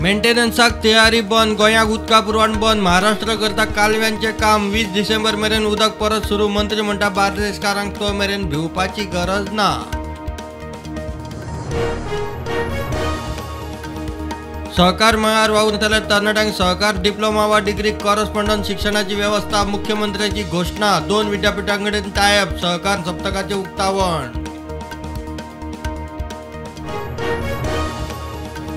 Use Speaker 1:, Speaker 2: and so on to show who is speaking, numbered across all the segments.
Speaker 1: मेंटेनन्साक तयारी बंद, गोंयाक उदका पुरवण बंद, महाराष्ट्र करता कालव्यांचें काम, 20 डिसेंबर मेरेन उदक परत सुरू, मंत्री म्हणटा बार्देसकारांक तो मेरेन भिवपाची गरज ना। सहकार मळार वावुरतल्या तरणाट्यांक सहकार डिप्लोमा वा डिग्री कॉरस्पॉन्डन्स शिक्षणाची वेवस्था, मुख्यमंत्र्याची घोषणा, 2 विद्यापीठां कडेन टायअप, सहकार सप्तकाचें उक्तावण।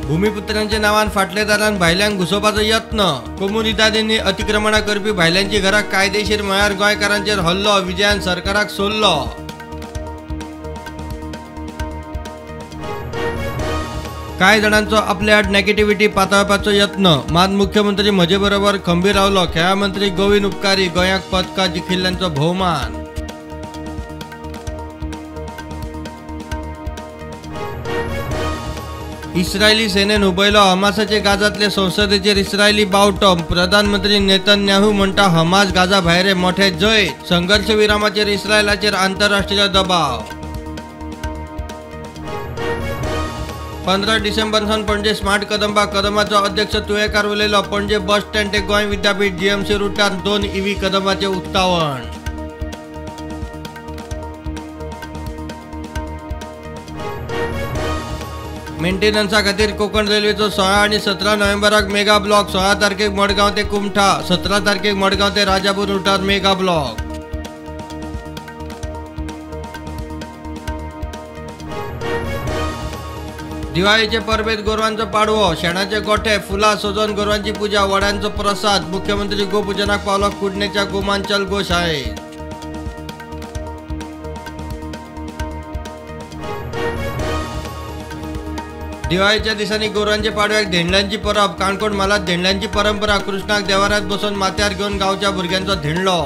Speaker 1: भूमिपुत्रांच्या नावान फाटलेदारान भायल्यांक घुसोवपाचो यत्न, कोमुनिदादींनी अतिक्रमणां करपी भायल्यांची घरां कायदेशीर म्हळ्यार गोंयकारांचेर हल्लो, विजयान सरकाराक सोडलो। कांय जाणांचो आपले आड नेगेटिव्हिटी पातळपाचो यत्न, मात मुख्यमंत्री म्हजे बरोबर खंबीर रावलो, खेळां मंत्री गोविंद उपकारी, गोंयाक पदकां जिखिल्ल्यांचो भोवमान। इस्रायली सेनेन हुबयलो हमासाचे गाझातले संसदेचेर इस्रायली बावटो, प्रधानमंत्री नेतन्याहू म्हणटा हमास गाझा भायरे मोठे जैत, संघर्ष विरामाचेर इस्रायलाचेर आंतरराष्ट्रीय दबाव। 15 डिसेंबर सावन पणजे स्मार्ट कदंबा, कदंबाचो अध्यक्ष तुयेकार उलयलो, पणजे बस स्टँड ते गोंय विद्यापीठ जीएमसी रुटार 2 ईव्ही कदंबाचें उक्तावण। मेंटेनन्सा खातीर कोकण रेल्वेचो 16 आनी 17 नोव्हेंबराक मेगा ब्लॉक, 16 तारखेक मडगांव ते कुमठा, 17 तारखेक मडगांव ते राजापूर रुटार मेगा ब्लॉक। दिवाळीचे परबेत गोरवांचो पाडवो, शेणाचे गोठे, फुलां सजोवन गोरवांची पुजा, वड्यांचो प्रसाद, मुख्यमंत्री गोपुजनाक पावलो कुडणेच्या गोमांचल गोशाळेत। दिवाळीच्या दिसांनी गोरवांच्या पाडव्याक धेंडल्यांची परब, काणकोण म्हालांत धेंडल्यांची परंपरा, कृष्णाक देवाऱ्यांत बसोवन माथ्यार घेवन गांवच्या भुरग्यांचो धेंडलो।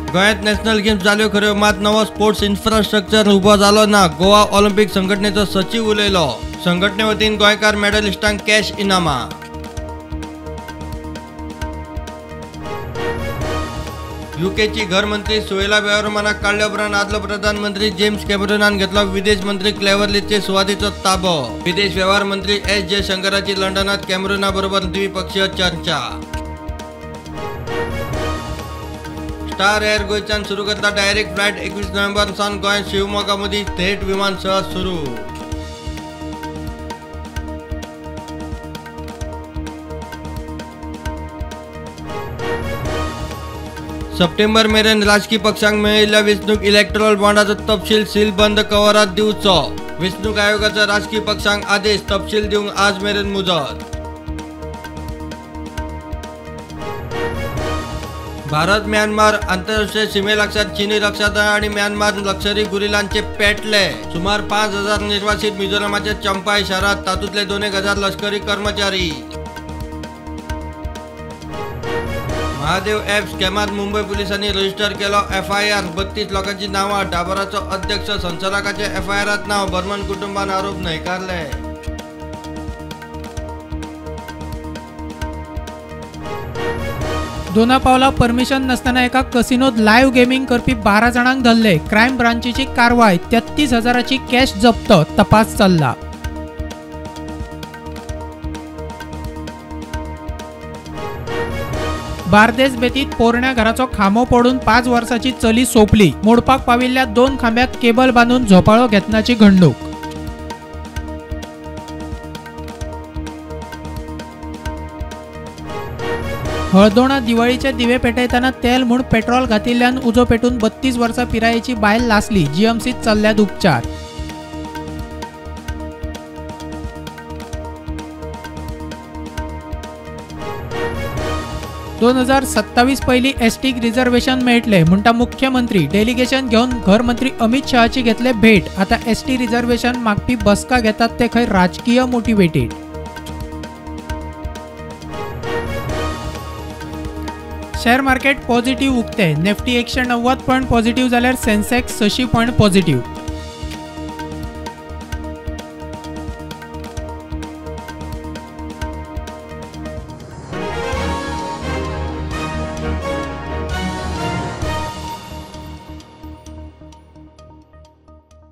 Speaker 1: गोंयांत नॅशनल गेम्स जाल्यो खऱ्यो, मात नवो स्पोर्ट्स इन्फ्रास्ट्रक्चर उबो जालो ना, गोवा ऑलिम्पिक संघटनेचो सचीव उलयलो, संघटने वतीन गोंयकार मेडलिस्टांक कॅश इनामां। युकेची घरमंत्री सुएला ब्रेव्हरमॅनाक काडल्या उपरांत आदलो प्रधानमंत्री जेम्स कॅमेरॉनान घेतलो विदेश मंत्री क्लेव्हरलीचे सुवातेचो ताबो, विदेश वेव्हार मंत्री एस जयशंकराची लंडनात कॅमेरॉना बरोबर द्विपक्षीय चर्चा। स्टार एअर गोंयच्यान सुरू करता डायरेक्ट फ्लायट, 21 नोव्हेंबर सावन गोंय शिवमोगा मदीं थेट विमान सेवा सुरू। सप्टेंबर मेरेन राजकी पक्षांक मेळिल्ल्या वेंचणूक इलेक्ट्रॉल बॉन्डाचो तपशील सीलबंद कव्हरांत दिवचो, वेंचणूक आयोगाचो राजकी पक्षांक आदेश, तपशील दिवंक आज मेरेन मुजत। भारत म्यानमार आंतरराष्ट्रीय सीमे लागसार चीनी रक्षा दळ आनी म्यानमार लष्करी गुरिलांचे पेटले, सुमार 5000 निर्वासित मिझोरामाच्या चंपाई शारांत, तातूंतले 2,000 लष्करी कर्मचारी। महादेव ॲप स्कॅमात मुंबय पोलिसांनी रजिस्टर केलो एफआयआर, 32 लोकांची नावां, डाबराचो अध्यक्ष संचालकाचे एफआयआरात नाव, बर्मन कुटुंबान आरोप न्हयकारले।
Speaker 2: दोना पावला परमिशन नासतना एका कसिनोत लायव्ह गेमिंग करपी 12 जाणांक धरले, क्रायम ब्रांचीची कारवाय, 33,000ची कॅश जप्त, तपास चल्ला। बार्देस बेतीत पोरण्या घराचो खांबो पडून 5 वर्साची चली सोंपली, मोडपाक पाविल्ल्या 2 खांब्याक केबल बांदून झोपाळो घेतनाची घडणूक। हळदोणा दिवाळीचे दिवे पेटयतना तेल म्हूण पेट्रोल घातिल्ल्यान उजो पेटून 32 वर्सां पिरायेची बायल लासली, जीएमसीत चल्ल्यात उपचार। 2027 पयली एसटीक रिझर्वेशन मेळटले म्हणटा मुख्यमंत्री, डेलिगेशन घेवन घरमंत्री अमित शहाची घेतले भेट, आता एसटी रिझर्वेशन मागपी बसका घेतात ते खंय राजकीय मोटिवेटेड। शेअर मार्केट पॉझिटिव्ह उक्ते, निफ्टी 190 पॉईंट पॉझिटिव्ह जाल्यार सेन्सेक्स 600 पॉईंट पॉझिटिव्ह।